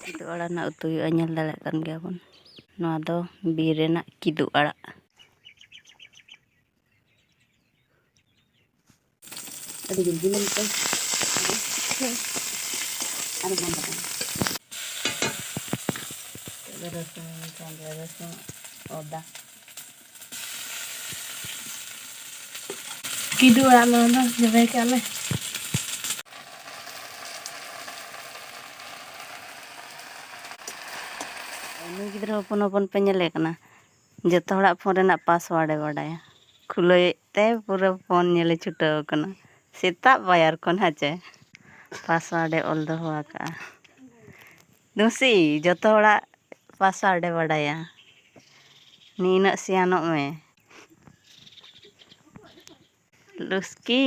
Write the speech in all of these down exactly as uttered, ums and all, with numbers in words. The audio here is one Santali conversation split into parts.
ᱠᱤᱫᱩᱵ ᱟᱲᱟᱜ ᱨᱮᱱᱟᱜ ᱩᱛᱩ ᱦᱩᱭᱩᱜᱼᱟ, ᱧᱮᱞ ᱫᱟᱲᱮᱭᱟᱜ ᱠᱟᱱ ᱜᱮᱭᱟ ᱵᱚᱱ᱾ ᱱᱚᱣᱟ ᱫᱚ ᱵᱤᱨ ᱨᱮᱱᱟᱜ ᱠᱤᱫᱩᱵ ᱟᱲᱟᱜ᱾ ᱟᱹᱰᱤ ᱡᱤᱞ ᱡᱤᱞ ᱮᱱᱛᱮ᱾ ᱟᱨ ᱵᱟᱝ ᱫᱟᱠᱟ᱾ ᱨᱟᱹᱥᱩᱱ, ᱨᱟᱹᱥᱩᱱ, ᱟᱫᱟ᱾ ᱠᱤᱫᱩᱵ ᱟᱲᱟᱜ ᱱᱚᱣᱟ ᱫᱚ ᱡᱚᱵᱮ ᱠᱟᱜ ᱞᱮ᱾ ᱱᱩᱭ ᱜᱤᱫᱽᱨᱟᱹ ᱦᱚᱯᱚᱱ ᱦᱚᱯᱚᱱ ᱯᱮ ᱧᱮᱞᱮ ᱠᱟᱱᱟ, ᱡᱚᱛᱚ ᱦᱚᱲᱟᱜ ᱯᱷᱳᱱ ᱨᱮᱱᱟᱜ ᱯᱟᱥᱣᱟᱨᱰ ᱮ ᱵᱟᱰᱟᱭᱟ᱾ ᱠᱷᱩᱞᱟᱹᱣᱮᱫ ᱛᱮ ᱯᱩᱨᱟᱹ ᱯᱷᱳᱱ ᱧᱮᱞᱮ ᱪᱷᱩᱴᱟᱹᱣ ᱟᱠᱟᱱᱟ᱾ ᱥᱮᱛᱟᱜ ᱯᱟᱭᱟᱨ ᱠᱷᱚᱱ ᱦᱮᱸ ᱪᱮ ᱯᱟᱥᱣᱟᱨᱰ ᱮ ᱚᱞ ᱫᱚᱦᱚ ᱟᱠᱟᱫᱼᱟ᱾ ᱫᱩᱥᱤ, ᱡᱚᱛᱚ ᱦᱚᱲᱟᱜ ᱯᱟᱥᱣᱟᱨᱰ ᱮ ᱵᱟᱰᱟᱭᱟ᱾ ᱱᱤᱱᱟᱹᱜ ᱥᱮᱭᱟᱱᱚᱜ ᱢᱮ᱾ ᱞᱩᱥᱠᱤ,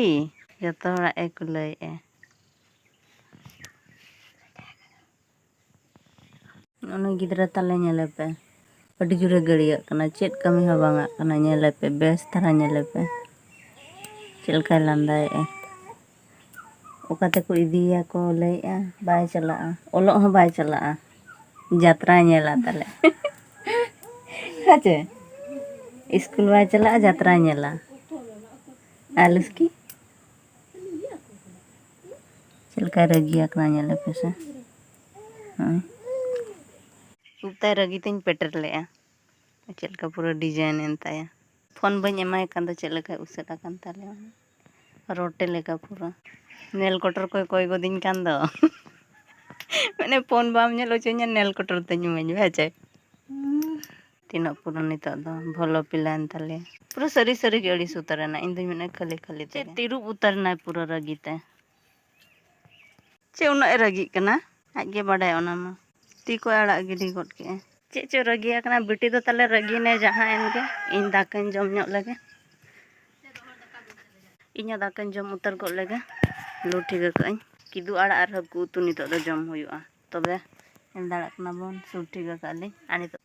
ᱡᱚᱛᱚ ᱦᱚᱲᱟᱜ ᱮ ᱠᱷᱩᱞᱟᱹᱣᱮᱫᱼᱟ᱾ ᱩᱱᱤ ᱜᱤᱫᱽᱨᱟᱹ ᱛᱟᱞᱮ ᱧᱮᱞᱮ ᱯᱮ, ᱟᱹᱰᱤ ᱡᱳᱨᱮ ᱜᱟᱹᱲᱤᱭᱟᱹᱜ ᱠᱟᱱᱟ, ᱪᱮᱫ ᱠᱟᱹᱢᱤ ᱦᱚᱸ ᱵᱟᱝ ᱟᱜ ᱠᱟᱱᱟ᱾ ᱧᱮᱞᱮ ᱯᱮ, ᱵᱮᱥ ᱫᱷᱟᱨᱟ ᱧᱮᱞᱮ ᱯᱮ, ᱪᱮᱫ ᱞᱮᱠᱟᱭ ᱞᱟᱸᱫᱟᱭᱮᱫᱼᱟ᱾ ᱚᱠᱟ ᱛᱮᱠᱚ ᱤᱫᱤᱭᱮᱭᱟ ᱠᱚ ᱞᱟᱹᱭᱮᱫᱼᱟ, ᱵᱟᱭ ᱪᱟᱞᱟᱜᱼᱟ, ᱚᱞᱚᱜ ᱦᱚᱸ ᱵᱟᱭ ᱪᱟᱞᱟᱜᱼᱟ, ᱡᱟᱛᱨᱟᱭ ᱧᱮᱞᱟ ᱛᱟᱞᱮ᱾ ᱦᱮᱸ ᱪᱮ? ᱤᱥᱠᱩᱞ ᱵᱟᱭ ᱪᱟᱞᱟᱜᱼᱟ, ᱡᱟᱛᱨᱟᱭ ᱧᱮᱞᱟ᱾ ᱟᱨ ᱞᱩᱥᱠᱤ ᱪᱮᱫ ᱞᱮᱠᱟᱭ ᱨᱟᱹᱜᱤ ᱟᱠᱟᱱᱟ, ᱧᱮᱞᱮ ᱯᱮᱥᱮ᱾ ᱦᱚᱸᱜᱼᱚᱭ᱾ ᱩᱵ ᱛᱟᱭ ᱨᱟᱹᱜᱤ ᱛᱮᱧ ᱯᱮᱴᱮᱨ ᱞᱮᱜᱼᱟ᱾ ᱪᱮᱫ ᱞᱮᱠᱟ ᱯᱩᱨᱟᱹ ᱰᱤᱡᱟᱭᱤᱱ ᱮᱱ ᱛᱟᱭᱟ᱾ ᱯᱷᱳᱱ ᱵᱟᱹᱧ ᱮᱢᱟᱭ ᱠᱟᱱ ᱫᱚ ᱪᱮᱫ ᱞᱮᱠᱟᱭ ᱩᱥᱟᱹᱫ ᱟᱠᱟᱱ ᱛᱟᱞᱮᱭᱟ᱾ ᱨᱚᱴᱮ ᱞᱮᱠᱟ ᱯᱩᱨᱟᱹ᱾ ᱱᱮᱞ ᱠᱚᱴᱚᱨ ᱠᱚᱭ ᱠᱚᱭ ᱜᱚᱫᱤᱧ ᱠᱟᱱ ᱫᱚ᱾ ᱢᱟᱱᱮ ᱯᱷᱳᱱ ᱵᱟᱢ ᱧᱮᱞ ᱦᱚᱪᱚᱧᱟ, ᱱᱮᱞ ᱠᱚᱴᱚᱨ ᱛᱮᱧ ᱤᱢᱟᱹᱧ ᱢᱮ, ᱦᱮᱸ ᱪᱮ? ᱛᱤᱱᱟᱹᱜ ᱯᱩᱨᱟᱹ ᱱᱤᱛᱚᱜ ᱫᱚ ᱵᱷᱚᱞᱚ ᱯᱤᱞᱟᱭᱮᱱ ᱛᱟᱞᱮᱭᱟ᱾ ᱯᱩᱨᱟᱹ ᱥᱟᱹᱨᱤ ᱥᱟᱹᱨᱤ ᱜᱮ ᱟᱹᱲᱤᱥ ᱩᱛᱟᱹᱨ ᱮᱱᱟ᱾ ᱤᱧ ᱫᱩᱧ ᱢᱮᱱᱮᱫ ᱠᱷᱟᱹᱞᱤ ᱠᱷᱟᱹᱞᱤ ᱛᱮ᱾ ᱪᱮᱫ ᱛᱤᱨᱩᱵ ᱩᱛᱟᱹᱨ ᱮᱱᱟᱭ ᱯᱩᱨᱟᱹ ᱨᱟᱹᱜᱤ ᱛᱮ᱾ ᱪᱮᱫ ᱩᱱᱟᱹᱜ ᱮ ᱨᱟᱹᱜᱤᱜ ᱠᱟᱱᱟ? ᱟᱡ ᱜᱮ ᱵᱟᱰᱟᱭ ᱚᱱᱟ ᱢᱟ᱾ ᱛᱤ ᱠᱚᱭ ᱟᱲᱟᱜ ᱜᱤᱰᱤ ᱜᱚᱫ ᱠᱮᱜᱼᱟ᱾ ᱪᱮᱫ ᱪᱚ ᱨᱟᱹᱜᱤ ᱟᱠᱟᱱᱟ ᱵᱤᱴᱤ ᱫᱚ ᱛᱟᱞᱮ, ᱨᱟᱹᱜᱤ ᱱᱮ ᱡᱟᱦᱟᱸ ᱮᱱ ᱜᱮ᱾ ᱤᱧ ᱫᱟᱠᱟᱧ ᱡᱚᱢ ᱧᱚᱜ ᱞᱮᱜᱮ᱾ ᱤᱧ ᱦᱚᱸ ᱫᱟᱠᱟᱧ ᱡᱚᱢ ᱩᱛᱟᱹᱨ ᱜᱚᱫ ᱞᱮᱜᱮ᱾ ᱞᱩ ᱴᱷᱤᱠ ᱟᱠᱟᱜ ᱟᱹᱧ᱾ ᱠᱤᱫᱩ ᱟᱲᱟᱜ ᱟᱨ ᱦᱟᱹᱠᱩ ᱩᱛᱩ ᱱᱤᱛᱚᱜ ᱫᱚ ᱡᱚᱢ ᱦᱩᱭᱩᱜᱼᱟ᱾ ᱛᱚᱵᱮ ᱧᱮᱞ ᱫᱟᱲᱮᱭᱟᱜ ᱠᱟᱱᱟ ᱵᱚᱱ, ᱥᱩᱨ ᱴᱷᱤᱠ ᱟᱠᱟᱫ ᱞᱤᱧ᱾ ᱟᱨ ᱱᱤᱛᱚᱜ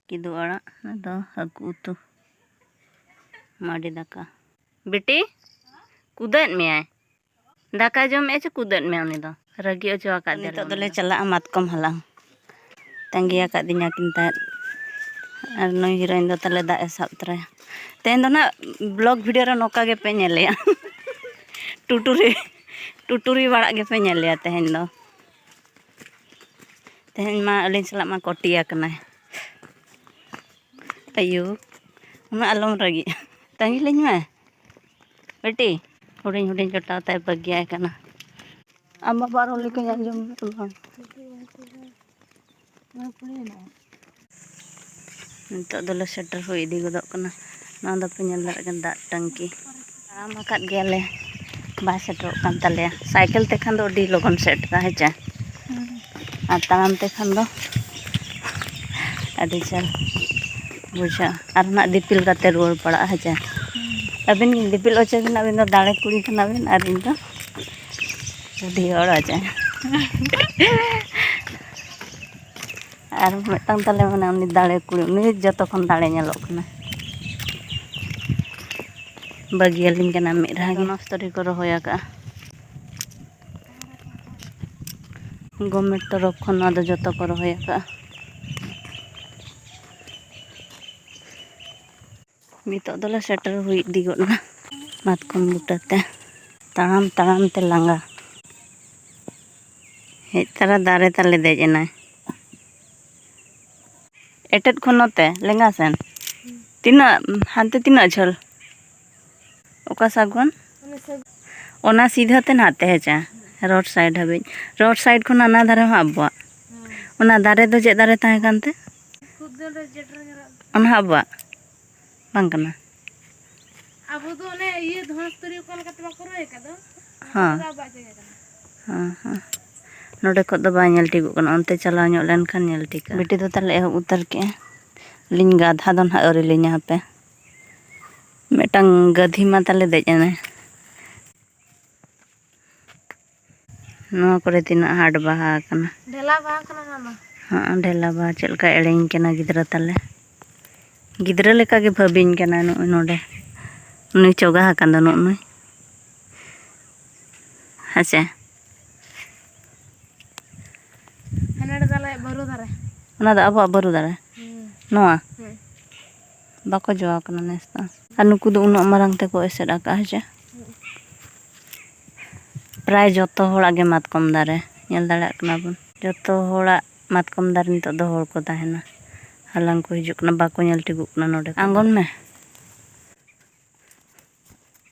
ᱠᱤᱫᱩ ᱟᱲᱟᱜ, ᱟᱫᱚ ᱦᱟᱹᱠᱩ ᱩᱛᱩ, ᱢᱟᱹᱰᱤ ᱫᱟᱠᱟ᱾ ᱵᱤᱴᱤ, ᱠᱩᱫᱟᱹᱣᱮᱫ ᱢᱮᱭᱟᱭ᱾ ᱫᱟᱠᱟ ᱡᱚᱢᱮᱫᱼᱟ ᱪᱮ ᱠᱩᱫᱟᱹᱣᱮᱫ ᱢᱮᱭᱟ ᱩᱱᱤ ᱫᱚ? ᱨᱟᱹᱜᱤ ᱚᱪᱚ ᱟᱠᱟᱫ ᱫᱮᱭᱟ ᱱᱤᱛᱚᱜ ᱞᱮ ᱫᱚᱞᱮ ᱩᱱᱤ ᱫᱚ᱾ ᱪᱟᱞᱟᱜᱼᱟ, ᱢᱟᱛᱠᱚᱢ ᱦᱟᱞᱟᱝ᱾ ᱛᱟᱺᱜᱤ ᱟᱠᱟᱫᱤᱧᱟ ᱠᱤᱱ ᱛᱟᱦᱮᱸᱫ᱾ ᱟᱨ ᱱᱩᱭ ᱦᱤᱨᱳᱭᱤᱱ ᱫᱚ ᱛᱟᱞᱮ ᱫᱟᱜ ᱮ ᱥᱟᱵ ᱛᱚᱨᱟᱭᱟ᱾ ᱛᱮᱦᱮᱧ ᱫᱚ ᱱᱟᱜ ᱵᱞᱚᱜ ᱵᱷᱤᱰᱤᱭᱳ ᱨᱮ ᱱᱚᱝᱠᱟ ᱜᱮᱯᱮ ᱧᱮᱞᱮᱭᱟ᱾ ᱴᱩᱴᱩᱨᱤ, ᱴᱩᱴᱩᱨᱤ ᱵᱟᱲᱟᱜ ᱜᱮᱯᱮ ᱧᱮᱞᱮᱭᱟ ᱛᱮᱦᱮᱧ ᱫᱚ᱾ ᱛᱮᱦᱮᱧ ᱢᱟ ᱟᱹᱞᱤᱧ ᱥᱟᱞᱟᱜ ᱢᱟ ᱠᱚᱴᱤ ᱟᱠᱟᱱᱟᱭ᱾ ᱟᱭᱳ, ᱩᱱᱟᱹᱜ ᱟᱞᱚᱢ ᱨᱟᱹᱜᱤᱜᱼᱟ᱾ ᱛᱟᱺᱜᱤ ᱞᱤᱧ ᱢᱮ ᱵᱤᱴᱤ᱾ ᱦᱩᱰᱤᱧ ᱦᱩᱰᱤᱧ ᱡᱚᱴᱟᱣ ᱛᱟᱭ ᱵᱟᱹᱜᱤᱭᱟᱭ ᱠᱟᱱᱟ᱾ ᱟᱢ ᱵᱟᱵᱟ ᱨᱚᱲ ᱞᱮᱠᱟᱧ ᱟᱸᱡᱚᱢ ᱵᱟᱝ? ᱱᱤᱛᱚᱜ ᱫᱚᱞᱮ ᱥᱮᱴᱮᱨ ᱦᱩᱭ ᱤᱫᱤ ᱜᱚᱫᱚᱜ ᱠᱟᱱᱟ᱾ ᱱᱚᱣᱟ ᱫᱚᱯᱮ ᱧᱮᱞ ᱫᱟᱲᱮᱭᱟᱜ ᱠᱟᱱᱟ, ᱫᱟᱜ ᱴᱟᱝᱠᱤ᱾ ᱛᱟᱲᱟᱢ ᱟᱠᱟᱫ ᱜᱮᱭᱟᱞᱮ, ᱵᱟᱭ ᱥᱮᱴᱮᱨᱚᱜ ᱠᱟᱱ ᱛᱟᱞᱮᱭᱟ᱾ ᱥᱟᱭᱠᱮᱞ ᱛᱮᱠᱷᱟᱱ ᱫᱚ ᱟᱹᱰᱤ ᱞᱚᱜᱚᱱ ᱥᱮᱴᱮᱨᱟ, ᱦᱮᱸ ᱪᱮ? ᱟᱨ ᱛᱟᱲᱟᱢ ᱛᱮᱠᱷᱟᱱ ᱫᱚ ᱟᱹᱰᱤ ᱡᱷᱟᱹᱞ ᱵᱩᱡᱷᱟᱹᱜᱼᱟ᱾ ᱟᱨ ᱱᱟᱜ ᱫᱤᱯᱤᱞ ᱠᱟᱛᱮ ᱨᱩᱣᱟᱹᱲ ᱯᱟᱲᱟᱜᱼᱟ, ᱦᱮᱸ ᱪᱮ? ᱟᱹᱵᱤᱱ ᱫᱤᱯᱤᱞ ᱚᱪᱚ ᱵᱤᱱ, ᱟᱹᱵᱤᱱ ᱫᱚ ᱫᱟᱲᱮ ᱠᱩᱲᱤ ᱠᱟᱱᱟ ᱵᱤᱱ, ᱟᱨ ᱤᱧ ᱫᱚ ᱵᱩᱰᱷᱤ ᱦᱚᱲ, ᱦᱮᱸ ᱪᱮ? ᱟᱨ ᱢᱤᱫᱴᱟᱝ ᱛᱟᱞᱮ ᱢᱮᱱᱟᱭᱟ, ᱩᱱᱤ ᱫᱟᱲᱮ ᱠᱩᱲᱤ, ᱩᱱᱤ ᱡᱚᱛᱚ ᱠᱷᱚᱱ ᱫᱟᱲᱮ ᱧᱮᱞᱚᱜ ᱠᱟᱱᱟ᱾ ᱵᱟᱹᱜᱤᱭᱟᱞᱤᱧ ᱠᱟᱱᱟ ᱢᱤᱫ ᱫᱷᱟᱣ ᱜᱮ᱾ ᱱᱚᱥᱛᱚᱨᱤ ᱠᱚ ᱨᱚᱦᱚᱭ ᱟᱠᱟᱫᱼᱟ᱾ ᱜᱚᱵᱷᱢᱮᱱᱴ ᱛᱚᱨᱚᱯ ᱠᱷᱚᱱ ᱱᱚᱣᱟ ᱫᱚ ᱡᱚᱛᱚ ᱠᱚ ᱨᱚᱦᱚᱭ ᱟᱠᱟᱫᱼᱟ᱾ ᱱᱤᱛᱚᱜ ᱫᱚᱞᱮ ᱥᱮᱴᱮᱨ ᱦᱩᱭ ᱤᱫᱤ ᱜᱚᱫ ᱮᱱᱟ ᱢᱟᱛᱠᱚᱢ ᱵᱩᱴᱟᱹ ᱛᱮ᱾ ᱛᱟᱲᱟᱢ ᱛᱟᱲᱟᱢ ᱛᱮ ᱞᱟᱸᱜᱟ᱾ ᱦᱮᱡ ᱛᱟᱨᱟ ᱫᱟᱨᱮ ᱛᱟᱞᱮ ᱫᱮᱡ ᱮᱱᱟᱭ᱾ ᱮᱴᱮᱫ ᱠᱷᱚᱱ ᱱᱚᱛᱮ ᱞᱮᱸᱜᱟ ᱥᱮᱱ᱾ ᱛᱤᱱᱟᱹᱜ ᱦᱟᱱᱛᱮ, ᱛᱤᱱᱟᱹᱜ ᱡᱷᱟᱹᱞ? ᱚᱠᱟ ᱥᱟᱹᱜᱩᱱ? ᱚᱱᱟ ᱥᱤᱫᱷᱟᱹ ᱛᱮ ᱱᱟᱛᱮ ᱦᱮᱸᱪᱟ, ᱨᱳᱰ ᱥᱟᱭᱤᱰ ᱦᱟᱹᱵᱤᱡ᱾ ᱨᱳᱰ ᱥᱟᱭᱤᱰ ᱠᱷᱚᱱ ᱦᱟᱱᱟ ᱫᱷᱟᱨᱮ ᱦᱚᱸ ᱟᱵᱚᱣᱟᱜ᱾ ᱚᱱᱟ ᱫᱟᱨᱮ ᱫᱚ ᱪᱮᱫ ᱫᱟᱨᱮ ᱛᱟᱦᱮᱸ ᱠᱟᱱ ᱛᱮ? ᱚᱱᱟ ᱦᱚᱸ ᱟᱵᱚᱣᱟᱜ ᱵᱟᱝ ᱠᱟᱱᱟ᱾ ᱟᱵᱚ ᱫᱚ ᱚᱱᱮ ᱤᱭᱟᱹ ᱫᱷᱚᱱᱩᱥᱛᱚᱨᱤ ᱚᱠᱟ ᱞᱮᱠᱟᱛᱮ ᱵᱟᱠᱚ ᱨᱚᱦᱚᱭ ᱟᱠᱟᱫ ᱫᱚ, ᱦᱮᱸ᱾ ᱚᱱᱟ ᱫᱚ ᱟᱵᱚᱣᱟᱜ ᱡᱟᱭᱜᱟ ᱠᱟᱱᱟ᱾ ᱦᱮᱸ, ᱦᱮᱸ᱾ ᱱᱚᱰᱮ ᱠᱷᱚᱡ ᱫᱚ ᱵᱟᱭ ᱧᱮᱞ ᱴᱷᱤᱠᱚᱜ ᱠᱟᱱᱟ, ᱚᱱᱛᱮ ᱪᱟᱞᱟᱣ ᱧᱚᱜ ᱞᱮᱱᱠᱷᱟᱱ ᱧᱮᱞ ᱴᱷᱤᱠᱟ᱾ ᱵᱤᱴᱤ ᱫᱚ ᱛᱟᱦᱞᱮ ᱮᱦᱚᱵ ᱩᱛᱟᱹᱨ ᱠᱮᱜᱼᱟ᱾ ᱞᱤᱧ ᱜᱟᱫᱷᱟ ᱫᱚ ᱱᱟᱦᱟᱜ ᱟᱹᱣᱨᱤ ᱞᱤᱧᱟ ᱦᱟᱯᱮ᱾ ᱢᱤᱫᱴᱟᱝ ᱜᱟᱹᱫᱷᱤ ᱢᱟ ᱛᱟᱞᱮ ᱫᱮᱡ ᱮᱱᱟᱭ᱾ ᱱᱚᱣᱟ ᱠᱚᱨᱮ ᱛᱤᱱᱟᱹᱜ ᱦᱟᱴ ᱵᱟᱦᱟ ᱟᱠᱟᱱᱟ᱾ ᱰᱷᱮᱞᱟ ᱵᱟᱦᱟ ᱠᱟᱱᱟ ᱱᱚᱣᱟ ᱫᱚ᱾ ᱦᱚᱸ, ᱰᱷᱮᱞᱟ ᱵᱟᱦᱟ ᱪᱮᱫ ᱞᱮᱠᱟ ᱮᱲᱮᱧ ᱠᱟᱱᱟ ᱜᱤᱫᱽᱨᱟᱹ ᱛᱟᱞᱮ᱾ ᱜᱤᱫᱽᱨᱟᱹ ᱞᱮᱠᱟ ᱜᱮ ᱵᱷᱟᱹᱵᱤᱧ ᱠᱟᱱᱟ ᱱᱩᱜᱼᱩᱭ ᱱᱚᱰᱮ᱾ ᱱᱩᱭ ᱪᱚᱜᱟ ᱟᱠᱟᱱ ᱫᱚ ᱱᱩᱜᱼᱩ ᱱᱩᱭ᱾ ᱦᱮᱸ ᱥᱮ? ᱱᱚᱰᱮ ᱛᱟᱞᱮ ᱵᱟᱹᱨᱩ ᱫᱟᱨᱮ᱾ ᱚᱱᱟ ᱫᱚ ᱟᱵᱚᱣᱟᱜ ᱵᱟᱹᱨᱩ ᱫᱟᱨᱮ? ᱦᱩᱸ᱾ ᱱᱚᱣᱟ? ᱦᱩᱸ᱾ ᱵᱟᱠᱚ ᱡᱚ ᱟᱠᱟᱱᱟ ᱱᱮᱥ ᱫᱚ᱾ ᱟᱨ ᱱᱩᱠᱩ ᱫᱚ ᱩᱱᱟᱹᱜ ᱢᱟᱨᱟᱝ ᱛᱮᱠᱚ ᱮᱥᱮᱫ ᱟᱠᱟᱫᱼᱟ, ᱦᱮᱸ ᱪᱮ? ᱯᱨᱟᱭ ᱡᱚᱛᱚ ᱦᱚᱲᱟᱜ ᱜᱮ ᱢᱟᱛᱠᱚᱢ ᱫᱟᱨᱮ, ᱧᱮᱞ ᱫᱟᱲᱮᱭᱟᱜ ᱠᱟᱱᱟ ᱵᱚᱱ᱾ ᱡᱚᱛᱚ ᱦᱚᱲᱟᱜ ᱢᱟᱛᱠᱚᱢ ᱫᱟᱨᱮ ᱱᱤᱛᱚᱜ ᱫᱚ ᱦᱚᱲ ᱠᱚ ᱛᱟᱦᱮᱱᱟ, ᱦᱟᱞᱟᱝ ᱠᱚ ᱦᱤᱡᱩᱜ ᱠᱟᱱᱟ, ᱵᱟᱠᱚ ᱧᱮᱞ ᱴᱷᱤᱠᱚᱜ ᱠᱟᱱᱟ ᱱᱚᱰᱮ᱾ ᱟᱬᱜᱚᱱ ᱢᱮ᱾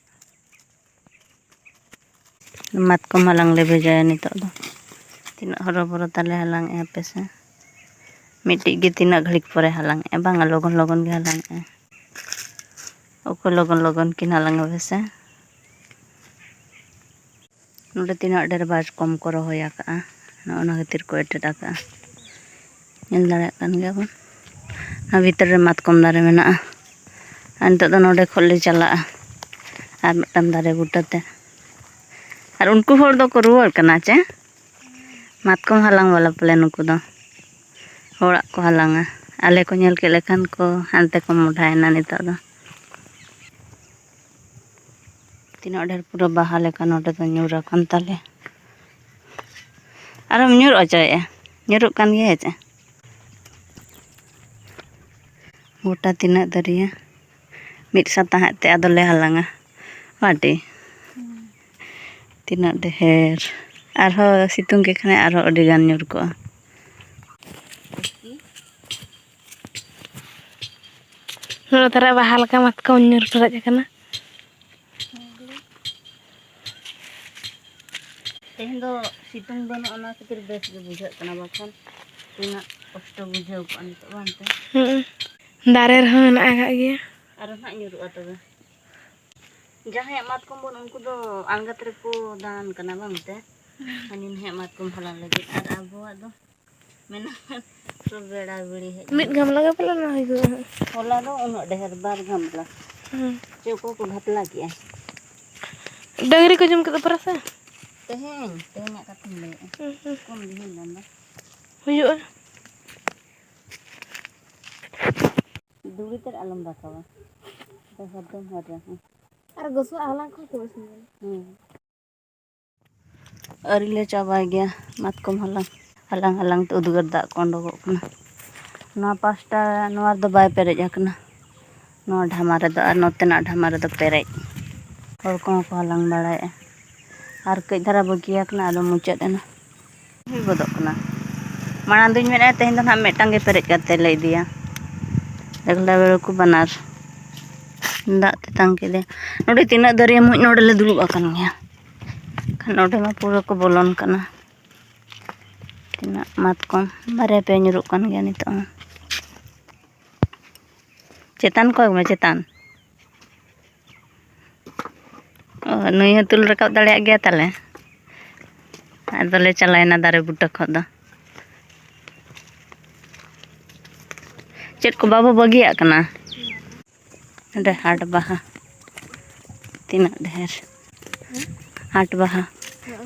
ᱢᱟᱛᱠᱚᱢ ᱦᱟᱞᱟᱝ ᱞᱮ ᱵᱷᱮᱡᱟᱭᱟ ᱱᱤᱛᱚᱜ ᱫᱚ᱾ ᱛᱤᱱᱟᱹᱜ ᱦᱚᱨᱚᱵᱚᱨᱚ ᱛᱟᱞᱮ ᱦᱟᱞᱟᱝ ᱮᱜᱼᱟ ᱯᱮᱥᱮ᱾ ᱢᱤᱫᱴᱤᱡ ᱜᱮ ᱛᱤᱱᱟᱹᱜ ᱜᱷᱟᱹᱲᱤᱡ ᱯᱚᱨᱮ ᱦᱟᱞᱟᱝ ᱮᱜᱼᱟ, ᱵᱟᱝᱟ, ᱞᱚᱜᱚᱱ ᱞᱚᱜᱚᱱ ᱜᱮ ᱦᱟᱞᱟᱝ ᱮᱜᱼᱟ᱾ ᱚᱠᱚᱭ ᱞᱚᱜᱚᱱ ᱞᱚᱜᱚᱱ ᱠᱤᱱ ᱦᱟᱞᱟᱝᱟ ᱯᱮᱥᱮ᱾ ᱱᱚᱰᱮ ᱛᱤᱱᱟᱹᱜ ᱰᱷᱮᱨ ᱢᱟᱛᱠᱚᱢ ᱠᱚ ᱨᱚᱦᱚᱭ ᱟᱠᱟᱫᱼᱟ, ᱱᱚᱜᱼᱚ ᱱᱟ ᱠᱷᱟᱹᱛᱤᱨ ᱠᱚ ᱮᱴᱮᱫ ᱟᱠᱟᱫᱼᱟ᱾ ᱧᱮᱞ ᱫᱟᱲᱮᱭᱟᱜ ᱠᱟᱱ ᱜᱮᱭᱟ ᱵᱚᱱ, ᱱᱚᱣᱟ ᱵᱷᱤᱛᱨᱤ ᱨᱮ ᱢᱟᱛᱠᱚᱢ ᱫᱟᱨᱮ ᱢᱮᱱᱟᱜᱼᱟ᱾ ᱟᱨ ᱱᱤᱛᱚᱜ ᱫᱚ ᱱᱚᱰᱮ ᱠᱷᱚᱱ ᱞᱮ ᱪᱟᱞᱟᱜᱼᱟ ᱟᱨ ᱢᱤᱫᱴᱟᱝ ᱫᱟᱨᱮ ᱵᱩᱴᱟᱹᱛᱮ᱾ ᱟᱨ ᱩᱱᱠᱩ ᱦᱚᱲ ᱫᱚᱠᱚ ᱨᱩᱣᱟᱹᱲ ᱠᱟᱱᱟ ᱪᱮ? ᱢᱟᱛᱠᱚᱢ ᱦᱟᱞᱟᱝ ᱵᱟᱞᱟ ᱯᱟᱞᱮ ᱱᱩᱠᱩ ᱫᱚ᱾ ᱦᱚᱲᱟᱜ ᱠᱚ ᱦᱟᱞᱟᱝᱟ᱾ ᱟᱞᱮ ᱠᱚ ᱧᱮᱞ ᱠᱮᱫ ᱞᱮᱠᱷᱟᱱ ᱠᱚ ᱦᱟᱱᱛᱮ ᱠᱚ ᱢᱚᱰᱟᱭᱮᱱᱟ ᱱᱤᱛᱚᱜ ᱫᱚ᱾ ᱛᱤᱱᱟᱹᱜ ᱰᱷᱮᱨ ᱯᱩᱨᱟᱹ ᱵᱟᱦᱟ ᱞᱮᱠᱟ ᱱᱚᱰᱮ ᱫᱚ ᱧᱩᱨ ᱟᱠᱟᱱ ᱛᱟᱞᱮ᱾ ᱟᱨᱮᱢ ᱧᱩᱨ ᱦᱚᱪᱚᱭᱮᱫᱼᱟ? ᱧᱩᱨᱩᱜ ᱠᱟᱱ ᱜᱮᱭᱟ ᱪᱮ? ᱜᱚᱴᱟ ᱛᱤᱱᱟᱹᱜ ᱫᱟᱨᱭᱟ ᱢᱤᱫ ᱥᱟᱶ ᱛᱟᱦᱮᱸᱫ ᱛᱮ ᱟᱫᱚᱞᱮ ᱦᱟᱞᱟᱝᱟ᱾ ᱟᱹᱰᱤ ᱛᱤᱱᱟᱹᱜ ᱰᱷᱮᱨ, ᱟᱨᱦᱚᱸ ᱥᱤᱛᱩᱝ ᱠᱮᱫ ᱠᱷᱟᱱᱮ ᱟᱨᱦᱚᱸ ᱟᱹᱰᱤ ᱜᱟᱱ ᱧᱩᱨ ᱠᱚᱜᱼᱟ᱾ ᱱᱚᱰᱮ ᱫᱷᱟᱨᱟ ᱵᱟᱦᱟ ᱞᱮᱠᱟ ᱢᱟᱛᱠᱚᱢ ᱧᱩᱨ ᱯᱮᱨᱮᱡ ᱟᱠᱟᱱᱟ᱾ ᱛᱮᱦᱮᱧ ᱫᱚ ᱥᱤᱛᱩᱝ ᱵᱟᱹᱱᱩᱜᱼᱟ, ᱚᱱᱟ ᱠᱷᱟᱹᱛᱤᱨ ᱵᱮᱥ ᱜᱮ ᱵᱩᱡᱷᱟᱹᱜ ᱠᱟᱱᱟ, ᱵᱟᱠᱷᱟᱱ ᱛᱤᱱᱟᱹᱜ ᱠᱚᱥᱴᱚ ᱵᱩᱡᱷᱟᱹᱣ ᱠᱚᱜᱼᱟ ᱱᱤᱛᱚᱜ, ᱵᱟᱝ ᱛᱮ? ᱦᱩᱸ᱾ ᱫᱟᱨᱮ ᱨᱮᱦᱚᱸ ᱢᱮᱱᱟᱜ ᱟᱠᱟᱫ ᱜᱮᱭᱟ᱾ ᱟᱨᱚ ᱱᱟᱦᱟᱜ ᱧᱩᱨᱩᱜᱼᱟ ᱛᱚᱵᱮ᱾ ᱡᱟᱦᱟᱸᱭᱟᱜ ᱢᱟᱛᱠᱚᱢ ᱵᱚᱱ, ᱩᱱᱠᱩ ᱫᱚ ᱟᱬᱜᱟᱛ ᱨᱮᱠᱚ ᱫᱟᱬᱟᱱ ᱠᱟᱱᱟ, ᱵᱟᱝ ᱛᱮ? ᱦᱟᱹᱱᱤ ᱱᱟᱦᱟᱜ ᱢᱟᱛᱠᱚᱢ ᱦᱟᱞᱟᱝ ᱞᱟᱹᱜᱤᱫ, ᱟᱨ ᱟᱵᱚᱣᱟᱜ ᱫᱚ ᱢᱮᱱᱟᱜ ᱥᱩᱨ ᱵᱮᱲᱟ ᱵᱤᱲᱤ ᱦᱮᱡ ᱢᱤᱫ ᱜᱟᱢᱞᱟ ᱜᱮ ᱯᱟᱞᱮ ᱱᱚᱣᱟ ᱦᱩᱭᱩᱜᱼᱟ ᱦᱟᱸᱜ᱾ ᱦᱚᱞᱟ ᱫᱚ ᱩᱱᱟᱹᱜ ᱰᱷᱮᱨ, ᱵᱟᱨ ᱜᱟᱢᱞᱟ᱾ ᱦᱩᱸ᱾ ᱪᱮᱫ ᱠᱚ ᱠᱚ ᱜᱷᱟᱯᱞᱟ ᱠᱮᱜᱼᱟ? ᱰᱟᱹᱝᱨᱤ ᱠᱚ ᱡᱚᱢ ᱠᱮᱫᱟ ᱯᱩᱨᱟᱹ ᱥᱮ? ᱛᱮᱦᱮᱧ, ᱛᱮᱦᱮᱧᱟᱜ ᱠᱟᱛᱷᱟᱧ ᱞᱟᱹᱭᱮᱫᱼᱟ᱾ ᱦᱩᱸ, ᱦᱩᱸ᱾ ᱠᱚᱢ ᱜᱮ ᱦᱩᱭ ᱞᱮᱱ ᱫᱚ᱾ ᱦᱩᱭᱩᱜᱼᱟ᱾ ᱫᱷᱩᱲᱤ ᱛᱮᱫ ᱟᱞᱚᱢ ᱨᱟᱠᱟᱵᱟ᱾ ᱫᱚ ᱦᱚᱨ ᱫᱚᱢ ᱦᱚᱨ ᱨᱮ, ᱦᱮᱸ᱾ ᱟᱨ ᱜᱚᱥᱚᱜ ᱦᱟᱞᱟᱝ ᱠᱚᱦᱚᱸ ᱠᱚ ᱤᱥᱤᱱ ᱜᱮᱭᱟ᱾ ᱦᱮᱸ᱾ ᱟᱹᱣᱨᱤ ᱞᱮ ᱪᱟᱵᱟᱭ ᱜᱮᱭᱟ ᱢᱟᱛᱠᱚᱢ ᱦᱟᱞᱟᱝ᱾ ᱦᱟᱞᱟᱝ ᱦᱟᱞᱟᱝ ᱛᱮ ᱩᱫᱽᱜᱟᱹᱨ ᱫᱟᱜ ᱠᱚ ᱚᱰᱚᱠᱚᱜ ᱠᱟᱱᱟ᱾ ᱱᱚᱣᱟ ᱯᱟᱥᱴᱟ, ᱱᱚᱣᱟ ᱨᱮᱫᱚ ᱵᱟᱭ ᱯᱮᱨᱮᱡ ᱟᱠᱟᱱᱟ, ᱱᱚᱣᱟ ᱰᱷᱟᱢᱟ ᱨᱮᱫᱚ, ᱟᱨ ᱱᱚᱛᱮᱱᱟᱜ ᱰᱷᱟᱢᱟ ᱨᱮᱫᱚ ᱯᱮᱨᱮᱡ᱾ ᱦᱚᱲ ᱠᱚᱦᱚᱸ ᱠᱚ ᱦᱟᱞᱟᱝ ᱵᱟᱲᱟᱭᱮᱫᱼᱟ᱾ ᱟᱨ ᱠᱟᱹᱡ ᱫᱷᱟᱨᱟ ᱵᱟᱹᱠᱤᱭᱟ ᱠᱟᱱᱟ, ᱟᱫᱚ ᱢᱩᱪᱟᱹᱫ ᱮᱱᱟ᱾ ᱦᱩᱭ ᱜᱚᱫᱚᱜ ᱠᱟᱱᱟ᱾ ᱢᱟᱲᱟᱝ ᱫᱚᱧ ᱢᱮᱱᱮᱫᱼᱟ, ᱛᱮᱦᱮᱧ ᱫᱚ ᱱᱟᱦᱟᱜ ᱢᱤᱫᱴᱟᱝ ᱜᱮ ᱯᱮᱨᱮᱡ ᱠᱟᱛᱮ ᱞᱮ ᱤᱫᱤᱭᱟ᱾ ᱮᱠᱞᱟ ᱵᱮᱲᱟ ᱠᱚ ᱵᱟᱱᱟᱨ ᱫᱟᱜ ᱛᱮᱛᱟᱝ ᱠᱮᱫᱮ᱾ ᱱᱚᱰᱮ ᱛᱤᱱᱟᱹᱜ ᱫᱟᱨᱭᱟ ᱢᱩᱸᱡ ᱱᱚᱰᱮ ᱞᱮ ᱫᱩᱲᱩᱵ ᱟᱠᱟᱱ ᱜᱮᱭᱟ᱾ ᱠᱷᱟᱱ ᱱᱚᱰᱮ ᱢᱟ ᱯᱩᱨᱟᱹ ᱠᱚ ᱵᱚᱞᱚᱱ ᱠᱟᱱᱟ᱾ ᱛᱤᱱᱟᱹᱜ ᱢᱟᱛᱠᱚᱢ ᱵᱟᱨᱭᱟ ᱯᱮᱭᱟ ᱧᱩᱨᱩᱜ ᱠᱟᱱ ᱜᱮᱭᱟ ᱱᱤᱛᱚᱜ ᱦᱚᱸ᱾ ᱪᱮᱛᱟᱱ ᱠᱚᱭᱚᱜ ᱢᱮ, ᱪᱮᱛᱟᱱ᱾ ᱚ, ᱱᱩᱭ ᱦᱚᱸ ᱛᱩᱞ ᱨᱟᱠᱟᱵ ᱫᱟᱲᱮᱭᱟᱜ ᱜᱮᱭᱟ ᱛᱟᱞᱮ᱾ ᱟᱫᱚᱞᱮ ᱪᱟᱞᱟᱣᱮᱱᱟ ᱫᱟᱨᱮ ᱵᱩᱴᱟᱹ ᱠᱷᱚᱱ ᱫᱚ᱾ ᱪᱮᱫ ᱠᱚ ᱵᱟᱵᱚ ᱵᱟᱹᱜᱤᱭᱟᱜ ᱠᱟᱱᱟ? ᱱᱚᱰᱮ ᱦᱟᱴ ᱵᱟᱦᱟ ᱛᱤᱱᱟᱹᱜ ᱰᱷᱮᱨ᱾ ᱦᱟᱴ ᱵᱟᱦᱟ᱾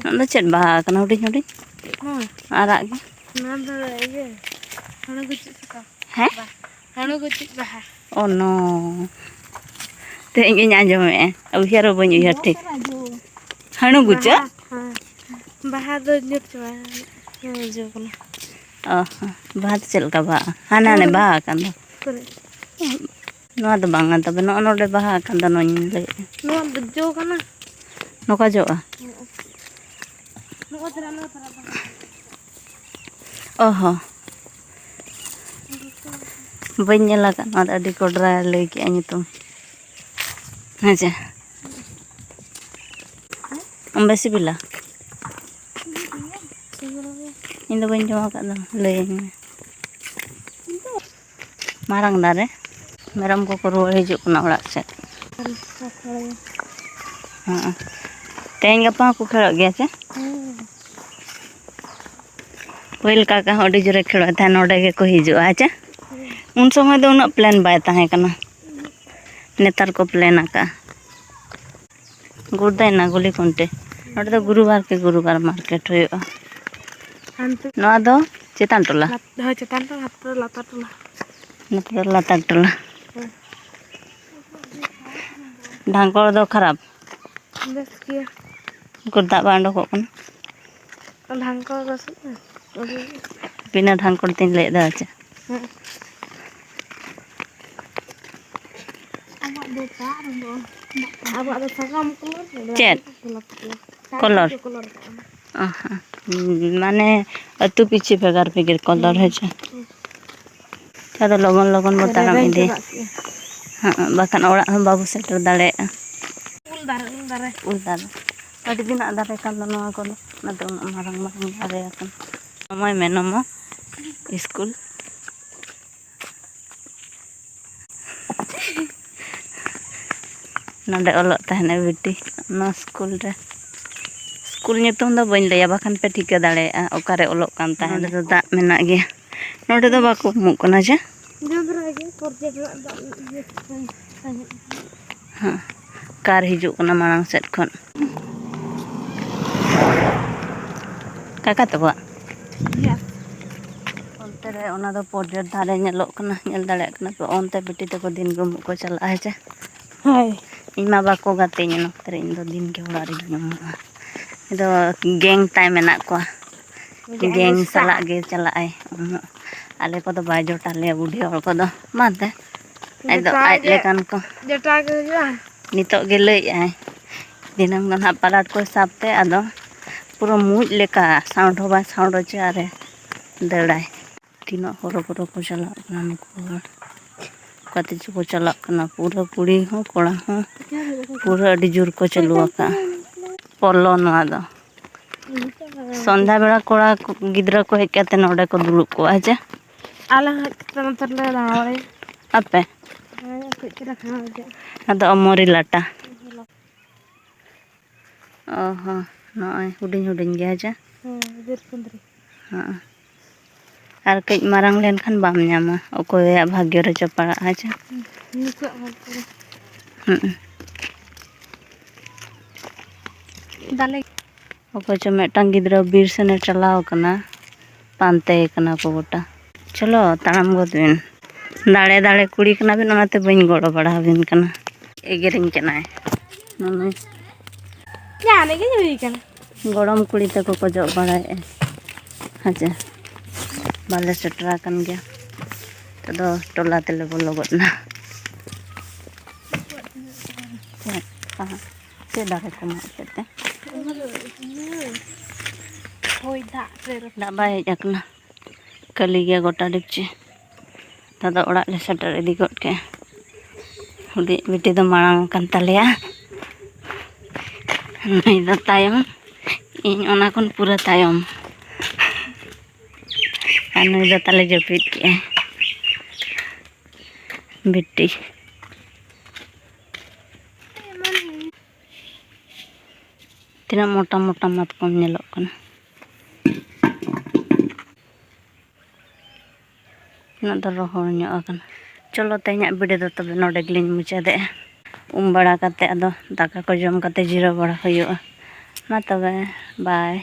ᱱᱚᱣᱟ ᱫᱚ ᱪᱮᱫ ᱵᱟᱦᱟ ᱠᱟᱱᱟ, ᱦᱩᱰᱤᱧ ᱦᱩᱰᱤᱧ? ᱦᱮᱸ᱾ ᱟᱨᱟᱜ ᱜᱮ᱾ ᱱᱚᱣᱟ ᱫᱚ ᱤᱭᱟᱹ, ᱦᱩᱲᱩ ᱜᱩᱪᱩ ᱥᱟᱠᱟᱢ᱾ ᱦᱮᱸ? ᱦᱩᱲᱩ ᱜᱩᱪᱩ ᱵᱟᱦᱟ᱾ ᱳ ᱱᱳ᱾ ᱛᱮᱦᱮᱧ ᱜᱤᱧ ᱟᱸᱡᱚᱢᱮᱫᱼᱟ, ᱩᱭᱦᱟᱹᱨ ᱦᱚᱸ ᱵᱟᱹᱧ ᱩᱭᱦᱟᱹᱨ ᱴᱷᱤᱠ᱾ ᱦᱟᱹᱬᱩ ᱜᱩᱪᱩ? ᱵᱟᱦᱟ, ᱦᱮᱸ᱾ ᱵᱟᱦᱟ ᱫᱚ ᱧᱩᱨ ᱪᱟᱵᱟ ᱟᱠᱟᱱᱟ᱾ ᱚ ᱦᱚᱸ, ᱵᱟᱦᱟ ᱫᱚ ᱪᱮᱫ ᱞᱮᱠᱟ ᱵᱟᱦᱟᱜᱼᱟ? ᱦᱟᱱᱮ ᱦᱟᱱᱮ ᱵᱟᱦᱟ ᱟᱠᱟᱱ ᱫᱚ᱾ ᱠᱚᱨᱮ᱾ ᱱᱚᱣᱟ ᱫᱚ ᱵᱟᱝᱟ, ᱛᱚᱵᱮ ᱱᱚᱜᱼᱚ ᱱᱚᱰᱮ ᱵᱟᱦᱟ ᱟᱠᱟᱱ ᱫᱚ, ᱱᱚᱣᱟᱧ ᱞᱟᱹᱭᱮᱫᱼᱟ᱾ ᱱᱚᱣᱟ ᱫᱚ ᱡᱚ ᱠᱟᱱᱟ᱾ ᱱᱚᱝᱠᱟ ᱡᱚᱜᱼᱟ? ᱱᱚᱜᱼᱚ ᱛᱚᱨᱟ, ᱱᱚᱣᱟ ᱛᱚᱨᱟ ᱵᱟᱦᱟ᱾ ᱚ ᱦᱚᱸ᱾ ᱵᱟᱹᱧ ᱧᱮᱞ ᱟᱠᱟᱫ, ᱱᱚᱣᱟ ᱫᱚ ᱟᱹᱰᱤ ᱠᱚᱰᱨᱟ ᱞᱟᱹᱭ ᱠᱮᱜᱼᱟ ᱧᱩᱛᱩᱢ᱾ ᱦᱮᱸ ᱪᱮ? ᱟᱢ ᱵᱮᱥ ᱥᱤᱵᱤᱞᱟ? ᱤᱧ ᱫᱚ ᱵᱟᱹᱧ ᱡᱚᱢ ᱟᱠᱟᱫ ᱫᱚ, ᱞᱟᱹᱭᱟᱹᱧ ᱢᱮ᱾ ᱢᱟᱨᱟᱝ ᱫᱟᱨᱮ᱾ ᱢᱮᱨᱚᱢ ᱠᱚᱠᱚ ᱨᱩᱣᱟᱹᱲ ᱦᱤᱡᱩᱜ ᱠᱟᱱᱟ ᱚᱲᱟᱜ ᱥᱮᱫ᱾ ᱦᱮᱸ᱾ ᱛᱮᱦᱮᱧ ᱜᱟᱯᱟ ᱦᱚᱸᱠᱚ ᱠᱷᱮᱞᱳᱜ ᱜᱮᱭᱟ ᱪᱮ? ᱯᱟᱹᱦᱤᱞ ᱠᱟᱠᱟ ᱦᱚᱸ ᱟᱹᱰᱤ ᱡᱳᱨᱮ ᱠᱷᱮᱞᱳᱜ ᱛᱟᱦᱮᱸᱫ, ᱱᱚᱰᱮ ᱜᱮᱠᱚ ᱦᱤᱡᱩᱜᱼᱟ ᱦᱮᱸ ᱪᱮ? ᱩᱱ ᱥᱚᱢᱚᱭ ᱫᱚ ᱩᱱᱟᱹᱜ ᱯᱞᱮᱱ ᱵᱟᱭ ᱛᱟᱦᱮᱸ ᱠᱟᱱᱟ᱾ ᱱᱮᱛᱟᱨ ᱠᱚ ᱯᱞᱮᱱ ᱟᱠᱟᱫᱼᱟ᱾ ᱜᱩᱨᱫᱟᱭᱱᱟ ᱜᱩᱞᱤ ᱠᱩᱱᱴᱮ᱾ ᱱᱚᱰᱮ ᱫᱚ ᱜᱩᱨᱩᱵᱟᱨ ᱠᱮ ᱜᱩᱨᱩᱵᱟᱨ ᱢᱟᱨᱠᱮᱴ ᱦᱩᱭᱩᱜᱼᱟ᱾ ᱦᱟᱱᱛᱮ ᱱᱚᱣᱟ ᱫᱚ ᱪᱮᱛᱟᱱ ᱴᱚᱞᱟ᱾ ᱞᱟᱛ-, ᱦᱳᱭ, ᱪᱮᱛᱟᱱ ᱴᱚᱞᱟ, ᱦᱟᱱᱛᱮ ᱫᱚ ᱞᱟᱛᱟᱨ ᱴᱚᱞᱟ᱾ ᱱᱚᱛᱮ ᱫᱚ ᱞᱟᱛᱟᱨ ᱴᱚᱞᱟ᱾ ᱦᱳᱭ᱾ ᱰᱷᱟᱝᱠᱚᱲ ᱫᱚ ᱠᱷᱟᱨᱟᱯ᱾ ᱵᱮᱥ ᱜᱮᱭᱟ᱾ ᱩᱠᱩᱨ ᱫᱟᱜ ᱵᱟᱝ ᱩᱰᱩᱠᱚᱜ ᱠᱟᱱᱟ᱾ ᱰᱷᱟᱝᱠᱚᱲ ᱫᱚ ᱥᱩᱫ ᱢᱮ᱾ ᱵᱤᱱᱟᱹ ᱰᱷᱟᱝᱠᱚᱲ ᱛᱤᱧ ᱞᱟᱹᱭᱮᱫ ᱫᱚ ᱪᱮ? ᱦᱮᱸ᱾ ᱟᱵᱚᱣᱟᱜ ᱫᱚ ᱫᱟᱜ ᱨᱮᱫᱚ, ᱟᱵᱚᱣᱟᱜ ᱫᱚ ᱥᱟᱠᱟᱢ ᱠᱚᱞᱚᱨ ᱨᱮᱫᱚ ᱪᱮᱫ? Colour colour? ᱠᱟᱜᱼᱟ᱾ ᱚ ᱦᱚᱸ᱾ ᱢᱟᱱᱮ ᱟᱹᱛᱩ ᱯᱤᱪᱷᱤ ᱵᱷᱮᱜᱟᱨ ᱵᱷᱮᱜᱟᱨ ᱠᱚᱞᱚᱨ ᱦᱮᱸ ᱪᱮ? ᱟᱫᱚ ᱞᱚᱜᱚᱱ ᱞᱚᱜᱚᱱ ᱵᱚ ᱛᱟᱲᱟᱢ ᱨᱮᱵᱮᱱ ᱤᱫᱤᱭᱟ᱾ ᱪᱟᱵᱟᱜ ᱠᱮᱜᱼᱟ᱾ ᱦᱮᱸ, ᱵᱟᱠᱷᱟᱱ ᱚᱲᱟᱜ ᱦᱚᱸ ᱵᱟᱵᱚ ᱥᱮᱴᱮᱨ ᱫᱟᱲᱮᱭᱟᱜᱼᱟ᱾ ᱩᱞ ᱫᱟᱨᱮ, ᱩᱞ ᱫᱟᱨᱮ᱾ ᱩᱞ ᱫᱟᱨᱮ᱾ ᱟᱹᱰᱤ ᱫᱤᱱᱟᱜ ᱫᱟᱨᱮ ᱠᱟᱱ ᱫᱚ ᱱᱚᱣᱟ ᱠᱚᱫᱚ, ᱚᱱᱟᱛᱮ ᱩᱱᱟᱹᱜ ᱢᱟᱨᱟᱝ ᱢᱟᱨᱟᱝ ᱫᱟᱨᱮ ᱟᱠᱟᱱᱟ᱾ ᱱᱚᱢᱚᱭ ᱢᱮ ᱱᱚᱢᱚ ᱥᱠᱩᱞ᱾ ᱱᱚᱰᱮ ᱚᱞᱚᱜ ᱛᱟᱦᱮᱱᱟᱭ ᱵᱤᱴᱤ, ᱱᱚᱣᱟ ᱥᱠᱩᱞ ᱨᱮ᱾ ᱥᱠᱩᱞ ᱧᱩᱛᱩᱢ ᱫᱚ ᱵᱟᱹᱧ ᱞᱟᱹᱭᱟ, ᱵᱟᱠᱷᱟᱱ ᱯᱮ ᱴᱷᱤᱠᱟᱹ ᱫᱟᱲᱮᱭᱟᱜᱼᱟ ᱚᱠᱟᱨᱮ ᱚᱞᱚᱜ ᱠᱟᱱ ᱛᱟᱦᱮᱱᱟ᱾ ᱱᱚᱰᱮ ᱫᱚ ᱫᱟᱜ ᱢᱮᱱᱟᱜ ᱜᱮᱭᱟ᱾ ᱱᱚᱰᱮ ᱫᱚ ᱵᱟᱠᱚ ᱩᱢᱩᱜ ᱠᱟᱱᱟ ᱡᱮ᱾ ᱡᱚᱵᱽᱨᱟ ᱜᱮ, ᱯᱚᱨᱡᱮᱱᱴ ᱨᱮᱱᱟᱜ ᱫᱟᱜ ᱤᱭᱟᱹ ᱛᱟᱦᱮᱸ ᱠᱟᱱᱟ᱾ ᱦᱮᱸ, ᱠᱟᱨ ᱦᱤᱡᱩᱜ ᱠᱟᱱᱟ ᱢᱟᱲᱟᱝ ᱥᱮᱫ ᱠᱷᱚᱱ᱾ ᱠᱟᱠᱟ ᱛᱟᱠᱚᱣᱟᱜ? ᱤᱭᱟᱹ᱾ ᱚᱱᱛᱮ ᱨᱮ ᱚᱱᱟ ᱫᱚ ᱯᱚᱨᱡᱮᱱᱴ ᱫᱷᱟᱨᱮ ᱧᱮᱞᱚᱜ ᱠᱟᱱᱟ, ᱧᱮᱞ ᱫᱟᱲᱮᱭᱟᱜ ᱠᱟᱱᱟ ᱯᱮ᱾ ᱚᱱᱛᱮ ᱵᱤᱴᱤ ᱛᱟᱠᱚ ᱫᱤᱱ ᱜᱮ ᱩᱢᱩᱜ ᱠᱚ ᱪᱟᱞᱟᱜᱼᱟ, ᱦᱮᱸ ᱪᱮ? ᱦᱳᱭ᱾ ᱤᱧ ᱢᱟ ᱵᱟᱠᱚ ᱜᱟᱛᱮᱧᱟ ᱱᱚᱛᱮ ᱨᱮ, ᱤᱧ ᱫᱚ ᱫᱤᱱ ᱜᱮ ᱚᱲᱟᱜ ᱨᱮᱜᱤᱧ ᱩᱢᱩᱜᱼᱟ᱾ ᱤᱧ ᱫᱚ ᱜᱮᱝ ᱛᱟᱭ ᱢᱮᱱᱟᱜ ᱠᱚᱣᱟ᱾ ᱡᱟᱦᱟᱸᱭ ᱜᱮᱝ ᱫᱚ ᱥᱟᱞᱟᱜ ᱜᱮ ᱪᱟᱞᱟᱜ ᱟᱭ ᱩᱢᱩᱜ᱾ ᱟᱞᱮ ᱠᱚᱫᱚ ᱵᱟᱭ ᱡᱚᱴᱟ ᱞᱮᱭᱟ ᱵᱩᱰᱷᱤ ᱦᱚᱲ ᱠᱚᱫᱚ᱾ ᱵᱟᱝ ᱛᱮ? ᱟᱡ ᱫᱚ ᱡᱚᱴᱟᱣ ᱟᱡ ᱜᱮ, ᱞᱮᱠᱟᱱ ᱠᱚ᱾ ᱡᱚᱴᱟᱣ ᱜᱮ ᱦᱩᱭᱩᱜᱼᱟ᱾ ᱱᱤᱛᱚᱜ ᱜᱮ ᱞᱟᱹᱭᱮᱫ ᱟᱭ, ᱫᱷᱤᱱᱟᱹᱝ ᱫᱚ ᱱᱟᱦᱟᱜ ᱯᱟᱞᱟᱴ ᱠᱚ ᱥᱟᱵ ᱛᱮ ᱟᱫᱚ ᱯᱩᱨᱟᱹ ᱢᱩᱡ ᱞᱮᱠᱟ ᱥᱟᱣᱩᱱᱰ ᱦᱚᱸ ᱵᱟᱭ ᱥᱟᱣᱩᱱᱰ ᱦᱚᱪᱚᱭᱟ ᱟᱨᱮ ᱫᱟᱹᱲᱟᱭ᱾ ᱛᱤᱱᱟᱹᱜ ᱦᱚᱨᱚ ᱵᱚᱨᱚ ᱠᱚ ᱪᱟᱞᱟᱜ ᱠᱟᱱᱟ ᱱᱩᱠᱩ ᱦᱚᱲ᱾ ᱚᱠᱟ ᱛᱮ ᱪᱚ ᱠᱚ ᱪᱟᱞᱟᱜ ᱠᱟᱱᱟ, ᱯᱩᱨᱟᱹ ᱠᱩᱲᱤ ᱦᱚᱸ ᱠᱚᱲᱟ ᱦᱚᱸ ᱯᱩᱨᱟᱹ ᱟᱹᱰᱤ ᱡᱳᱨ ᱠᱚ ᱪᱟᱹᱞᱩ ᱟᱠᱟᱫᱼᱟ᱾ ᱯᱚᱞᱚ ᱱᱚᱣᱟ ᱫᱚ᱾ ᱥᱚᱱᱫᱷᱟ ᱵᱮᱲᱟ ᱠᱚᱲᱟ ᱠᱚ, ᱜᱤᱫᱽᱨᱟᱹ ᱠᱚ ᱦᱮᱡ ᱠᱟᱛᱮ ᱱᱚᱰᱮ ᱠᱚ ᱫᱩᱲᱩᱵ ᱠᱚᱜᱼᱟ, ᱦᱮᱸ ᱪᱮ? ᱟᱞᱮ ᱦᱚᱸ ᱦᱮᱡ ᱠᱟᱛᱮ ᱱᱚᱛᱮ ᱨᱮᱞᱮ ᱫᱟᱬᱟ ᱵᱟᱲᱟᱭᱟ᱾ ᱟᱯᱮ? ᱦᱮᱸ, ᱠᱟᱹᱡ ᱪᱟᱞᱟᱝ ᱦᱟᱱᱟ ᱨᱮᱜᱮ᱾ ᱟᱫᱚ ᱚᱢᱚᱨᱤ ᱞᱟᱴᱟ᱾ ᱚ ᱦᱚᱸ, ᱱᱚᱜᱼᱚᱭ ᱦᱩᱰᱤᱧ ᱦᱩᱰᱤᱧ ᱜᱮᱭᱟ ᱡᱮ? ᱦᱮᱸ, ᱵᱤᱨ ᱠᱩᱸᱫᱽᱨᱤ᱾ ᱦᱚᱸ᱾ ᱟᱨ ᱠᱟᱹᱡ ᱢᱟᱨᱟᱝ ᱞᱮᱱᱠᱷᱟᱱ ᱵᱟᱢ ᱧᱟᱢᱟ, ᱚᱠᱚᱭᱟᱜ ᱵᱷᱟᱜᱽᱭᱚ ᱨᱮᱪᱚ ᱯᱟᱲᱟᱜᱼᱟ ᱡᱮ? ᱱᱤᱛᱚᱜ ᱦᱚᱸ ᱯᱩᱨᱟᱹ᱾ ᱦᱩᱸ᱾ ᱫᱟᱞᱮ᱾ ᱚᱠᱚᱭ ᱪᱚ ᱢᱤᱫᱴᱟᱝ ᱜᱤᱫᱽᱨᱟᱹ ᱵᱤᱨ ᱥᱮᱱᱮ ᱪᱟᱞᱟᱣ ᱠᱟᱱᱟ, ᱯᱟᱱᱛᱮ ᱠᱟᱱᱟ ᱠᱚ ᱜᱚᱴᱟ᱾ ᱪᱚᱞᱚ, ᱛᱟᱲᱟᱢ ᱜᱚᱫ ᱵᱤᱱ᱾ ᱫᱟᱲᱮ ᱫᱟᱲᱮ ᱠᱩᱲᱤ ᱠᱟᱱᱟ ᱵᱤᱱ, ᱚᱱᱟᱛᱮ ᱵᱟᱹᱧ ᱜᱚᱲᱚ ᱵᱟᱲᱟ ᱟᱹᱵᱤᱱ ᱠᱟᱱᱟ᱾ ᱮᱜᱮᱨᱤᱧ ᱠᱟᱱᱟᱭ ᱱᱩᱱᱩᱭ᱾ ᱡᱟᱦᱟᱸ ᱞᱮᱠᱟ ᱜᱮ ᱦᱩᱭ ᱠᱟᱱᱟ᱾ ᱜᱚᱲᱚᱢ ᱠᱩᱲᱤ ᱛᱟᱠᱚ ᱠᱚ ᱡᱚᱜ ᱵᱟᱲᱟᱭᱮᱫᱼᱟ᱾ ᱦᱮᱸ ᱪᱮ, ᱵᱟᱞᱮ ᱥᱮᱴᱮᱨ ᱟᱠᱟᱱ ᱜᱮᱭᱟ᱾ ᱱᱤᱛᱚᱜ ᱫᱚ ᱴᱚᱞᱟ ᱛᱮᱞᱮ ᱵᱚᱞᱚ ᱜᱚᱫ ᱮᱱᱟ᱾ ᱪᱮᱫ, ᱟᱦᱟ, ᱪᱮᱫ ᱫᱟᱨᱮ ᱠᱚ ᱢᱟᱜ ᱠᱮᱫ ᱛᱮ? ᱦᱚᱭ ᱫᱟᱜ ᱨᱮ ᱫᱟᱜ ᱵᱟᱭ ᱦᱮᱡ ᱟᱠᱟᱱᱟ, ᱠᱷᱟᱹᱞᱤ ᱜᱮᱭᱟ ᱜᱚᱴᱟ ᱰᱮᱠᱪᱤ᱾ ᱫᱟᱫᱟ ᱚᱲᱟᱜ ᱞᱮ ᱥᱮᱴᱮᱨ ᱤᱫᱤ ᱜᱚᱫ ᱠᱮᱫᱼᱟ᱾ ᱦᱩᱰᱤᱧ ᱵᱤᱴᱤ ᱫᱚ ᱢᱟᱲᱟᱝ ᱟᱠᱟᱱ ᱛᱟᱞᱮᱭᱟ, ᱱᱩᱭ ᱫᱚ ᱛᱟᱭᱚᱢ, ᱤᱧ ᱚᱱᱟ ᱠᱷᱚᱱ ᱯᱩᱨᱟᱹ ᱛᱟᱭᱚᱢ᱾ ᱟᱨ ᱱᱩᱭ ᱫᱚ ᱛᱟᱞᱮ ᱡᱟᱹᱯᱤᱫ ᱠᱮᱫᱼᱟᱭ ᱵᱤᱴᱤ᱾ ᱛᱤᱱᱟᱹᱜ ᱢᱚᱴᱟ ᱢᱚᱴᱟ ᱢᱟᱛᱠᱚᱢ ᱧᱮᱞᱚᱜ ᱠᱟᱱᱟ᱾ ᱩᱱᱟᱹᱜ ᱫᱚ ᱨᱚᱦᱚᱲ ᱧᱚᱜ ᱟᱠᱟᱱᱟ᱾ ᱪᱚᱞᱚ, ᱛᱮᱦᱮᱧᱟᱜ video ᱫᱚ ᱛᱚᱵᱮ ᱱᱚᱰᱮ ᱜᱮᱞᱤᱧ ᱢᱩᱪᱟᱹᱫᱮᱜᱼᱟ᱾ ᱩᱢ ᱵᱟᱲᱟ ᱠᱟᱛᱮ ᱟᱫᱚ ᱫᱟᱠᱟ ᱠᱚ ᱡᱚᱢ ᱠᱟᱛᱮ ᱡᱤᱨᱟᱹᱣ ᱵᱟᱲᱟ ᱦᱩᱭᱩᱜᱼᱟ᱾ ᱢᱟ ᱛᱚᱵᱮ, bye᱾